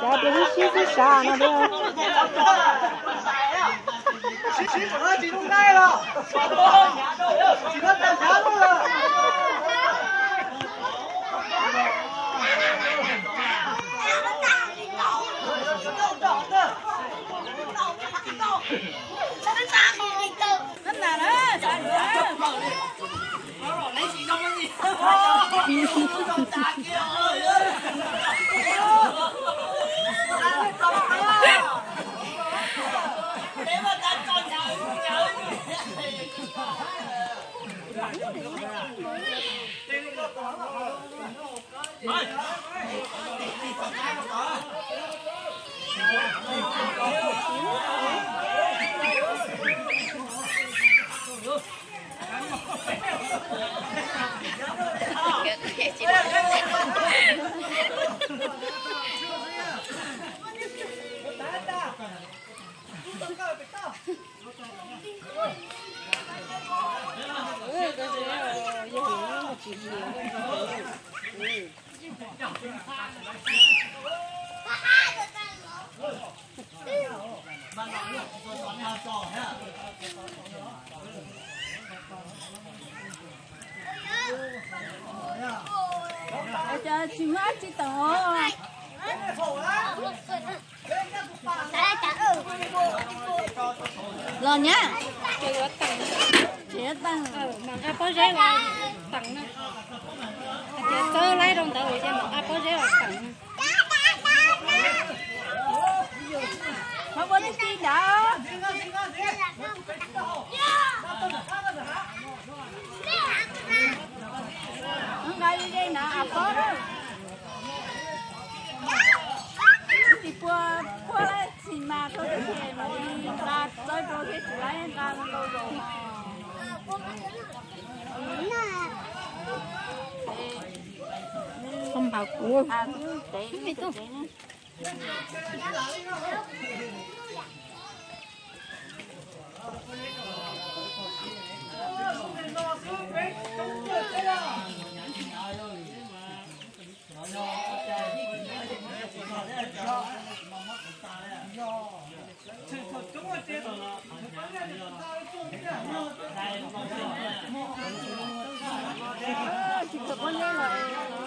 Cov tias sib sib sib sav no tiag. Tsis muaj dab tsi tawm os. Los nyab, tseem yuav teem, mam nqa pob zeb los teem na. Hais tias txawb laib rau ntawd ces mam nqa pob zeb los teem. Mam ua tib si ntawd. Nqa ze na a pob. Tsis pua, pua txim mas rau tus ces nws nqa txawb rau thiab tsis laib nqa ntau zaus. Koj npam kuv. Tsis tau poj niam los.